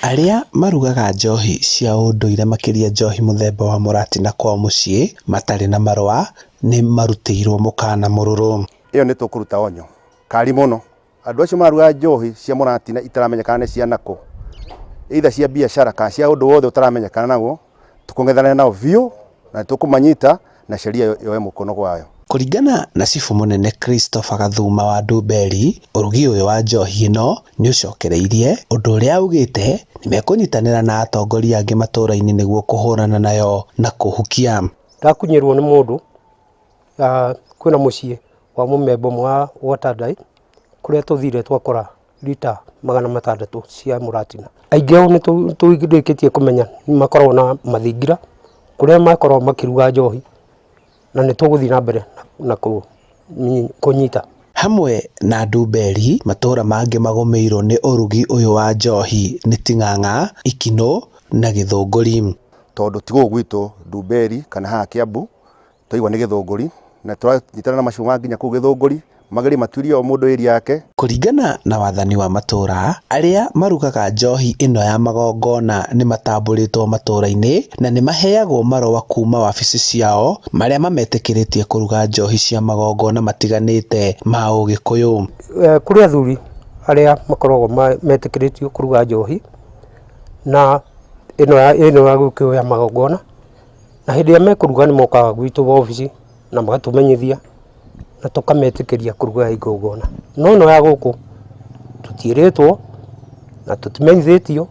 Arĩa marugaga njohi cia ũndũire makĩria njohi mũthemba wa mũratina kwao mũciĩ matarĩ na marũa nĩ marutĩirwo mũkana mũrũrũ. Ĩyo nĩ tũkũruta onyo kari mũno andũ acio mararuga njohi cia mũratina itaramenyekana nĩ cia nakũ, either cia biacara kana cia ũndũ wothe ũtaramenyekana naguo, tũkũng'ethanĩra nao biũ na nĩtũkũmanyita na sheria yoe mũkono wayo. Kũringana na cibũ mũnene Christopher Gathuma wa Ndumberi, ũrugi ũyũ wa njohi ĩno nĩ ũcokereirie, ũndũ ũrĩa augĩte nĩmekũnyitanĩra na atongoria angĩ matũra-inĩ nĩguo kũhũrana nayo na kũhukia. Ndakunyĩrwo nĩ mũndũ kwĩna mũciĩ wa mũmemba ũmwe wa Watandai kũrĩa tũthire twakora rita 600 cia mũratina. Aingĩ ao nĩ tũrĩkĩtie kũmenya nĩ makoragwo na mathingira kũrĩa makoragwo makĩruga njohi na nĩ tũgũthiĩ na mbere na kũnyita. Hamwe na Ndumberi, matũra mangĩ magũmĩirwo nĩ ũrugi ũyũ wa njohi nĩ Ting'ang'a, Ikinũ na Gĩthũngũri. Tondũ ti gũkũ gwitũ Ndumberi kana haha Kiambu twaigua nĩ Gĩthũngũri na tũranyitana na macio ma nginya kũu Gĩthũngũri magerie maturie o mũndũ area yake. Kũringana na wathani wa matũra, arĩa marugaga njohi ĩno ya magongona nĩ matambũrĩtwo matũra-inĩ na nĩ maheagwo marũa kuma wabici ciao marĩa mametĩkĩrĩtie kũruga njohi cia magongona matiganĩte ma ũgĩkũyũ. Kũrĩ athuri arĩa makoragwo metĩkĩrĩtio kũruga njohi na ĩno ya gĩkũyũ ya magongona, na hĩndĩ ĩrĩa mekũruga nĩ mokaga gwitũ wabici na magatũmenyithia na tũkametĩkĩria kũruga igongona. No ĩno ya gũkũ tũtiĩrĩtwo na tũtimenyithĩtio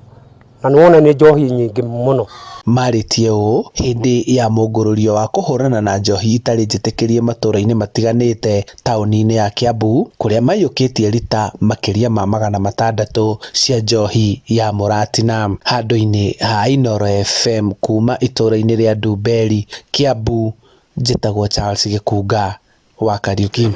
na nĩ wona nĩ njohi nyingĩ mũno. Marĩtie ũũ hĩndĩ ya mũngũrũrio wa kũhũrana na njohi itarĩ njĩtĩkĩrie matũra-inĩ matiganĩte taũni-inĩ ya Kiambu kũrĩa maiyũkĩtie rita makĩria ma 600 cia njohi ya mũratina. Handũ-inĩ ha Inooro FM kuma itũra-inĩ rĩa Ndumberi, Kiambu, njĩtagwo Charles Gĩkunga wa Kariuki.